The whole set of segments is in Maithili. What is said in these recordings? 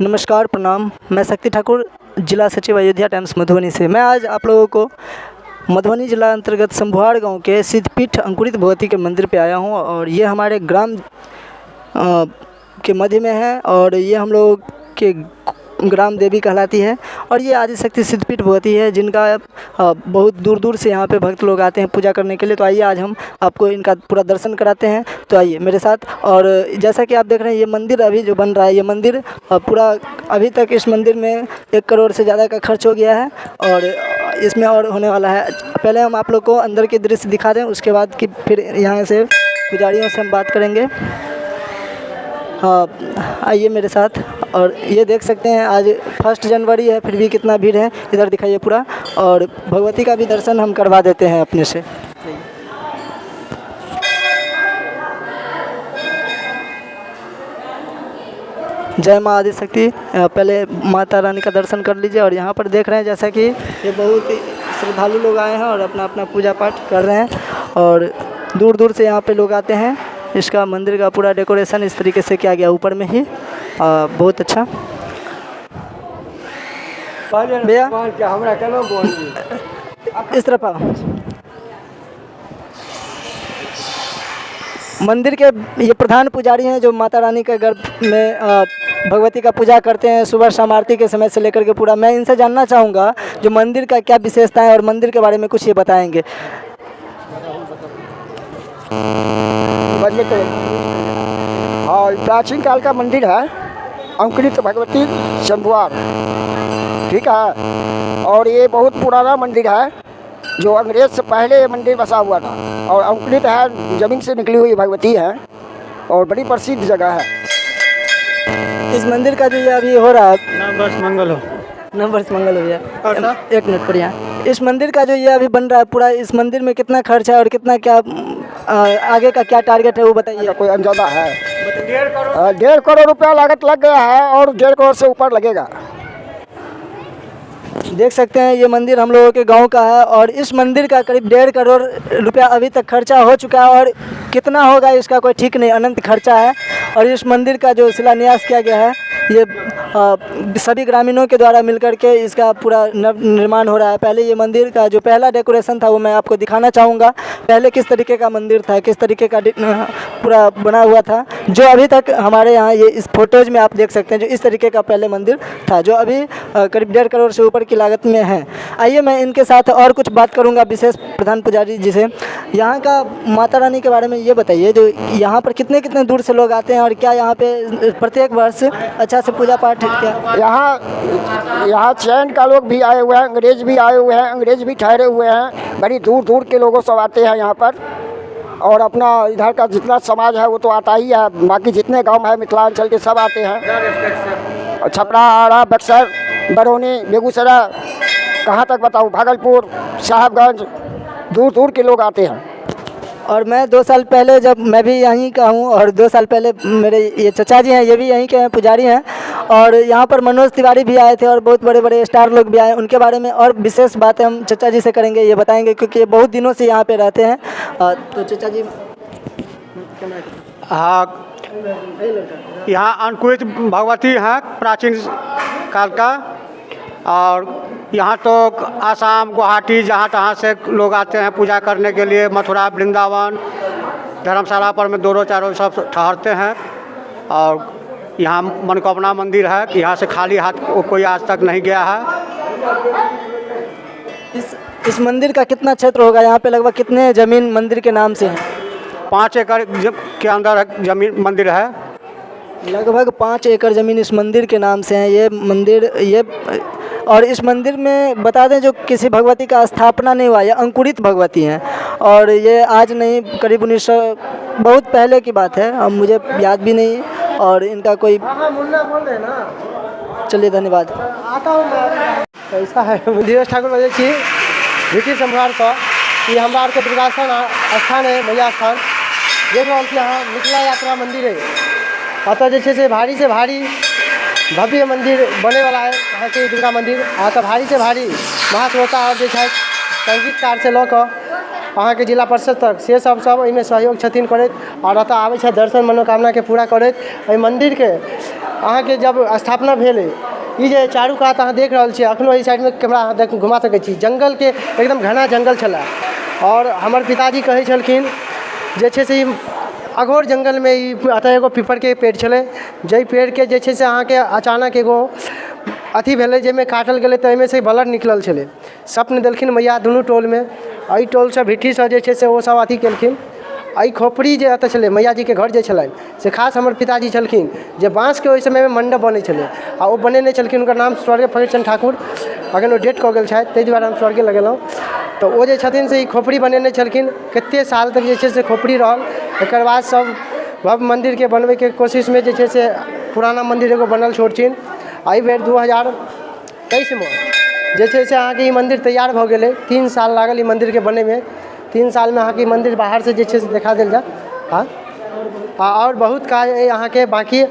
नमस्कार, प्रणाम। मैं शक्ति ठाकुर, जिला सचिव अयोध्या टाइम्स मधुबनी से। मैं आज आप लोगों को मधुबनी जिला अंतर्गत शंभुआड़ गांव के सिद्धपीठ अंकुरित भगवती के मंदिर पे आया हूं और ये हमारे ग्राम के मध्य में है और ये हम लोग के ग्राम देवी कहलाती है और ये आदिशक्ति सिद्धपीठ भगवती है, जिनका बहुत दूर दूर से यहाँ पे भक्त लोग आते हैं पूजा करने के लिए। तो आइए आज हम आपको इनका पूरा दर्शन कराते हैं, तो आइए मेरे साथ। और जैसा कि आप देख रहे हैं, ये मंदिर अभी जो बन रहा है, ये मंदिर पूरा अभी तक इस मंदिर में 1 करोड़ से ज़्यादा का खर्च हो गया है और इसमें और होने वाला है। पहले हम आप लोग को अंदर के दृश्य दिखा दें, उसके बाद कि फिर यहाँ से पुजारियों से हम बात करेंगे। हाँ, आइए मेरे साथ। और ये देख सकते हैं आज 1 जनवरी है, फिर भी कितना भीड़ है। इधर दिखाइए पूरा, और भगवती का भी दर्शन हम करवा देते हैं अपने से। जय माँ आदिशक्ति। पहले माता रानी का दर्शन कर लीजिए। और यहाँ पर देख रहे हैं जैसा कि ये बहुत ही श्रद्धालु लोग आए हैं और अपना अपना पूजा पाठ कर रहे हैं और दूर दूर से यहाँ पे लोग आते हैं। इसका मंदिर का पूरा डेकोरेशन इस तरीके से किया गया ऊपर में ही, बहुत अच्छा। भैया इस तरफ आओ। मंदिर के ये प्रधान पुजारी हैं जो माता रानी के गर्भ में भगवती का पूजा करते हैं सुबह शाम आरती के समय से लेकर के पूरा। मैं इनसे जानना चाहूँगा जो मंदिर का क्या विशेषता है और मंदिर के बारे में कुछ ये बताएंगे। हाँ, प्राचीन काल का मंदिर है, अंकुरित भगवती शंभुआर, ठीक है। और ये बहुत पुराना मंदिर है, जो अंग्रेज से पहले ये मंदिर बसा हुआ था और अंकुरित है, ज़मीन से निकली हुई भगवती है और बड़ी प्रसिद्ध जगह है। इस मंदिर का जो ये अभी हो रहा है, नववर्ष मंगल हो। नववर्ष मंगल हो गया। एक मिनट पर यहाँ इस मंदिर का जो ये अभी बन रहा है पूरा, इस मंदिर में कितना खर्च है और कितना क्या आगे का क्या टारगेट है वो बताइए। कोई अंदाजा है? 1.5 करोड़ रुपया लागत लग गया है और 1.5 करोड़ से ऊपर लगेगा। देख सकते हैं ये मंदिर हम लोगों के गांव का है और इस मंदिर का करीब 1.5 करोड़ रुपया अभी तक खर्चा हो चुका है और कितना होगा इसका कोई ठीक नहीं, अनंत खर्चा है। और इस मंदिर का जो शिलान्यास किया गया है ये सभी ग्रामीणों के द्वारा मिलकर के इसका पूरा नव निर्माण हो रहा है। पहले ये मंदिर का जो पहला डेकोरेशन था वो मैं आपको दिखाना चाहूँगा, पहले किस तरीके का मंदिर था, किस तरीके का पूरा बना हुआ था, जो अभी तक हमारे यहाँ ये इस फोटोज़ में आप देख सकते हैं, जो इस तरीके का पहले मंदिर था, जो अभी करीब 1.5 करोड़ से ऊपर की लागत में है। आइए मैं इनके साथ और कुछ बात करूँगा विशेष प्रधान पुजारी जी से। यहाँ का माता रानी के बारे में ये बताइए, जो यहाँ पर कितने कितने दूर से लोग आते हैं और क्या यहाँ पे प्रत्येक वर्ष अच्छा से पूजा पाठ क्या? यहाँ चैन का लोग भी आए हुए हैं, अंग्रेज भी आए हुए हैं, अंग्रेज भी ठहरे हुए हैं, बड़ी दूर दूर के लोगों सब आते हैं यहाँ पर। और अपना इधर का जितना समाज है वो तो आता ही है, बाकी जितने गांव है मिथिलांचल के सब आते हैं। और छपरा, आरा, बक्सर, बरौनी, बेगूसराय, कहाँ तक बताऊँ, भागलपुर, साहबगंज, दूर दूर के लोग आते हैं। और मैं 2 साल पहले, जब मैं भी यहीं का हूँ और 2 साल पहले मेरे ये चचा जी हैं, ये भी यहीं के हैं, पुजारी हैं, और यहाँ पर मनोज तिवारी भी आए थे और बहुत बड़े बड़े स्टार लोग भी आए। उनके बारे में और विशेष बातें हम चचा जी से करेंगे, ये बताएंगे, क्योंकि ये बहुत दिनों से यहाँ पे रहते हैं। तो चचा जी, हाँ, यहाँ अंकुरित भगवती हैं प्राचीन काल का, और यहाँ तो आसाम, गुवाहाटी, जहाँ तहाँ से लोग आते हैं पूजा करने के लिए। मथुरा, वृंदावन, धर्मशाला पर में दोनों चारों सब ठहरते हैं। और यहाँ मनोकामना मंदिर है कि यहाँ से खाली हाथ कोई आज तक नहीं गया है। इस मंदिर का कितना क्षेत्र होगा? यहाँ पे लगभग कितने ज़मीन मंदिर के नाम से है? 5 एकड़ के अंदर ज़मीन मंदिर है। लगभग 5 एकड़ ज़मीन इस मंदिर के नाम से है ये मंदिर। ये और इस मंदिर में बता दें जो किसी भगवती का स्थापना नहीं हुआ, ये अंकुरित भगवती हैं। और ये आज नहीं, करीब 1900 बहुत पहले की बात है, अब मुझे याद भी नहीं। और इनका कोई, चलिए धन्यवाद। आता हूँ मैं। ऐसा है, धीरज ठाकुर बजै छी, भिट्ठी शंभुआड़सँ। ई हमरा आरके दुर्गास्थान स्थान है, मैया स्थान। देख रहल छी अहाँ, मिथिला यात्रा मंदिर है। एतऽ जे छै से भारी से भारी भव्य मंदिर बनैवला है अहाँके दुर्गा मंदिर। आ एतऽ भारी से भारी महाश्रोता आओर जे छथि संगीतकार से लऽ कऽ अहाँके जिला परिषद तक से सब सब एहिमे सहयोग छथिन करैत आओर एतऽ आबै छथि दर्शन मनोकामनाके पूरा करैत। एहि मन्दिरके अहाँके जब स्थापना भेलै, ई जे चारू कात अहाँ देख रहल छियै, अखनो एहि साइडमे कैमरा अहाँ देख घुमा सकै छी, जङ्गलके एकदम घना जङ्गल छलै आओर हमर पिताजी कहै छलखिन जे छै से ई अघोर जङ्गलमे ई एतऽ एगो पीपरके पेड़ छलै, जाहि पेड़के जे छै से अहाँके अचानक एगो अथी भेलै जाहिमे काटल गेलै तऽ एहिमे से ब्लड निकलल छलै। स्वप्न देलखिन मैया दुनू टोलमे, एहि टोलसँ भिट्ठीसँ जे छै से ओसब अथी केलखिन। एहि खोपड़ी जे एतऽ छलै, मैया जीके घर जे छलनि से खास हमर पिताजी छलखिन जे बाँसके ओहि समयमे मण्डप बनै छलै आ ओ बनेने छलखिन। हुनकर नाम स्वर्गीय फकीरचन्द ठाकुर, अखन ओ डेथ कऽ गेल छथि, ताहि दुआरे हम स्वर्गीय लगेलहुँ। तऽ ओ जे छथिन से ई खोपड़ी बनेने छलखिन। कतेक साल तक जे छै से खोपड़ी रहल। एकर बाद सब भव्य मन्दिरके बनबैके कोशिशमे जे छै से पुराना मन्दिर एगो बनल छोट छिन। एहिबेर 2023मे जे छै से अहाँके ई मन्दिर तैयार भऽ गेलै। 3 साल लागल ई मन्दिरके बनैमे। 3 सालमे अहाँके ई मन्दिर बाहरसँ जे छै से देखा देल जायत। हँ, आओर बहुत काज अइ अहाँके बाँकी।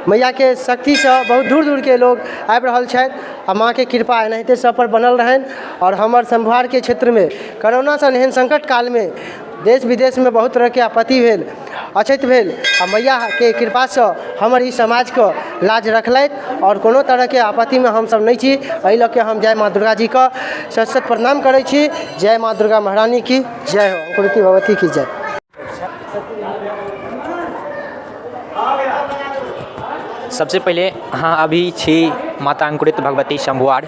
मैयाके शक्तिसँ बहुत दूर दूरके लोग आबि रहल छथि आ माँके कृपा एनाहिते सब पर बनल रहनि। आओर हमर शम्भुआरके क्षेत्रमे करोना सन एहन सङ्कट कालमे देश विदेशमे बहुत तरहके आपत्ति भेल, अछैत भेल, आ मैयाके कृपासँ हमर ई समाजके लाज रखलथि आओर कोनो तरहके आपत्तिमे हमसब नहि छी। एहि लऽ के हम जय माँ दुर्गा जीके शत शत प्रणाम करै छी। जय माँ दुर्गा महारानी की जय हो, अंकुरित भगवती की जय। सबसे पहिले अहाँ अभी छी माता अंकुरित भगवती शम्भुआर,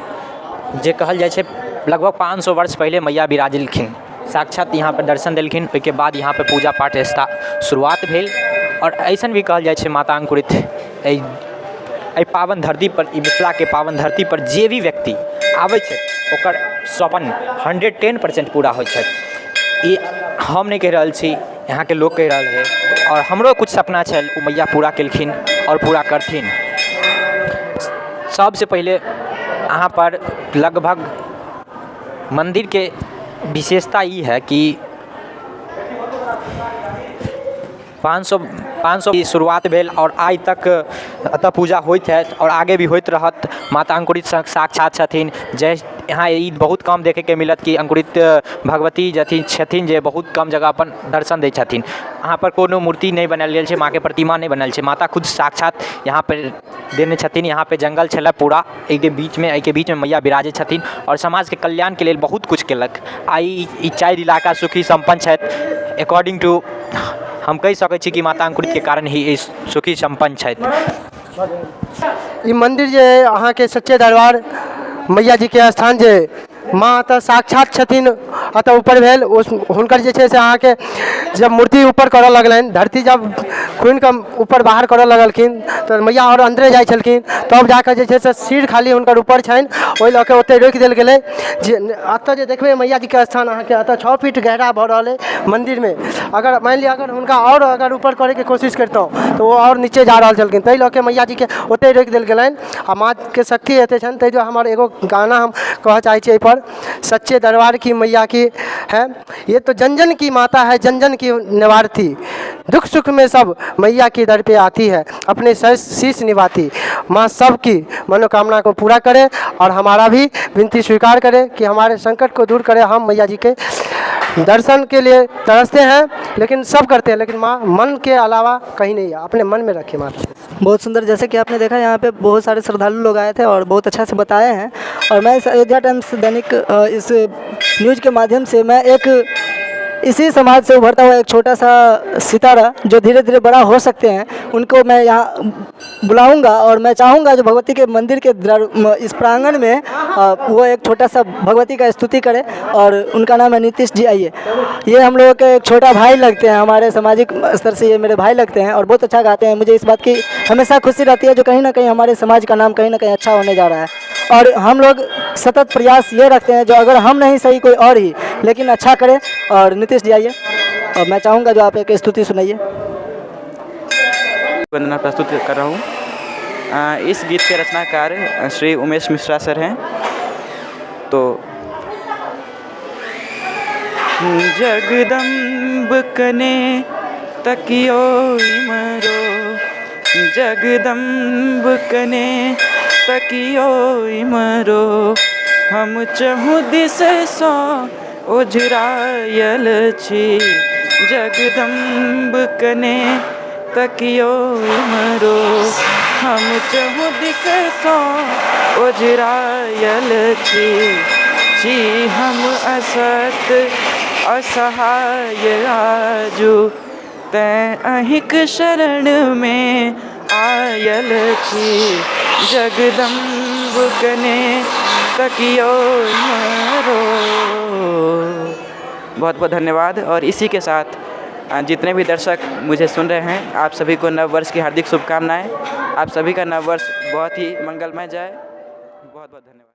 जे कहल जाइ छै लगभग 500 वर्ष पहिले मैया बिराजलखिन, साक्षात यहाँपर दर्शन देलखिन। ओहिके बाद यहाँपर पूजा पाठ शुरुआत भेल। आओर अइसन भी कहल जाइ छै माता अंकुरित एहि एहि पावन धरतीपर, ई मिथिलाके पावन धरतीपर जे भी व्यक्ति आबै छै ओकर सपन 110% पूरा होइ छै। ई हम नहि कहि रहल छी, यहाँके लोक कहि रहल हइ। आओर हमरो किछु सपना छल, ओ मैया पूरा केलखिन आओर पूरा करथिन। सबसँ पहिले अहाँपर लगभग मन्दिरके विशेषता ई हइ कि 500 शुरुआत भेल आओर आइ तक एतऽ पूजा होइत हैत आओर आगे भी होइत रहत। माता अङ्कुरित साक्षात छथिन। जे यहाँ ई बहुत कम देखैके मिलत कि अङ्कुरित भगवती जथी छथिन जे बहुत कम जगह अपन दर्शन दै छथिन। यहाँपर कोनो मूर्ति नहि बनायल गेल छै, माँके प्रतिमा नहि बनायल छै, माता खुद साक्षात यहाँपर देने छथिन। यहाँपर जङ्गल छलै पूरा, एहिके बीचमे मैया बिराजै छथिन आओर समाजके कल्याणके लेल बहुत किछु केलक। आइ ई चारि इलाका सुखी सम्पन्न छथि। एकॉर्डिंग टू हम कहि सकै छी कि माता अङ्कुरितके कारण ही ई सुखी सम्पन्न छथि। ई मन्दिर जे अइ अहाँके सच्चे दरबार मैया जीके स्थान जे अइ, माँ एतऽ साक्षात छथिन। एतऽ ऊपर भेल ओ हुनकर जे छै से अहाँके जब मूर्ति ऊपर करऽ लगलनि, धरती जब खुनिकऽ ऊपर बाहर करऽ लगलखिन तऽ मैया आओर अन्दरे जाइ छलखिन। तब जाकऽ जे छै से सिर खाली हुनकर ऊपर छनि, ओहि लऽ कऽ ओतहि रोकि देल गेलै। जे एतऽ जे देखबै मैया जीके स्थान अहाँके एतऽ 6 फीट गहरा भऽ रहल अइ मन्दिरमे। अगर मानि लिअ अगर हुनका आओर अगर ऊपर करैके कोशिश करितहुँ तऽ ओ आओर नीचे जा रहल छलखिन, ताहि लऽ कऽ मैया जीके ओतहि रोकि देल गेलनि। आ माँके शक्ति एतेक छनि, ताहि दुआरे हमर एगो गाना हम कहऽ चाहै छी एहिपर। सच्चे दरबार की मैया की है ये तो जन जन की माता है, जन जन की निवारती, दुख सुख में सब मैया के दर पे आती है, अपने शीश निभाती। माँ सबकी मनोकामना को पूरा करे और हमारा भी विनती स्वीकार करे कि हमारे संकट को दूर करे। हम मैया जी के दर्शन के लिए तरसते हैं, लेकिन सब करते हैं, लेकिन माँ मन के अलावा कहीं नहीं है, अपने मन में रखे माता। बहुत सुंदर। जैसे कि आपने देखा, यहाँ पे बहुत सारे श्रद्धालु लोग आए थे और बहुत अच्छा से बताए हैं। और मैं इस अयोध्या टाइम्स दैनिक इस न्यूज़ के माध्यम से मैं एक इसी समाज से उभरता हुआ एक छोटा सा सितारा जो धीरे धीरे बड़ा हो सकते हैं, उनको मैं यहाँ बुलाऊंगा और मैं चाहूँगा जो भगवती के मंदिर के इस प्रांगण में वो एक छोटा सा भगवती का स्तुति करे और उनका नाम है नीतीश जी। आइए, ये हम लोगों के एक छोटा भाई लगते हैं, हमारे सामाजिक स्तर से ये मेरे भाई लगते हैं और बहुत अच्छा गाते हैं। मुझे इस बात की हमेशा खुशी रहती है जो कहीं ना कहीं हमारे समाज का नाम कहीं ना कहीं अच्छा होने जा रहा है और हम लोग सतत प्रयास ये रखते हैं जो अगर हम नहीं सही कोई और ही, लेकिन अच्छा करे। और नीतीश जी, आइए और मैं चाहूँगा जो आप एक स्तुति सुनाइए। वंदना प्रस्तुत कर रहा हूँ। इस गीत के रचनाकार श्री उमेश मिश्रा सर हैं। तो जगदम्ब कने तकियो इमरो, जगदम्ब कने तकियो इमरो, हम चहु दिस सो ओझरायल छी। जगदम्ब कने तकियौ इम्हरो, हम चहु दिससँ ओझरायल छी। छी हम असत असहाय आजू, तैँ अहीँक शरणमे आयल छी। जगदम्ब कने तकियौ इम्हरो। बहुत बहुत धन्यवाद। और इसी के साथ जितने भी दर्शक मुझे सुन रहे हैं, आप सभी को नव वर्ष की हार्दिक शुभकामनाएं। आप सभी का नव वर्ष बहुत ही मंगलमय जाए। बहुत बहुत धन्यवाद।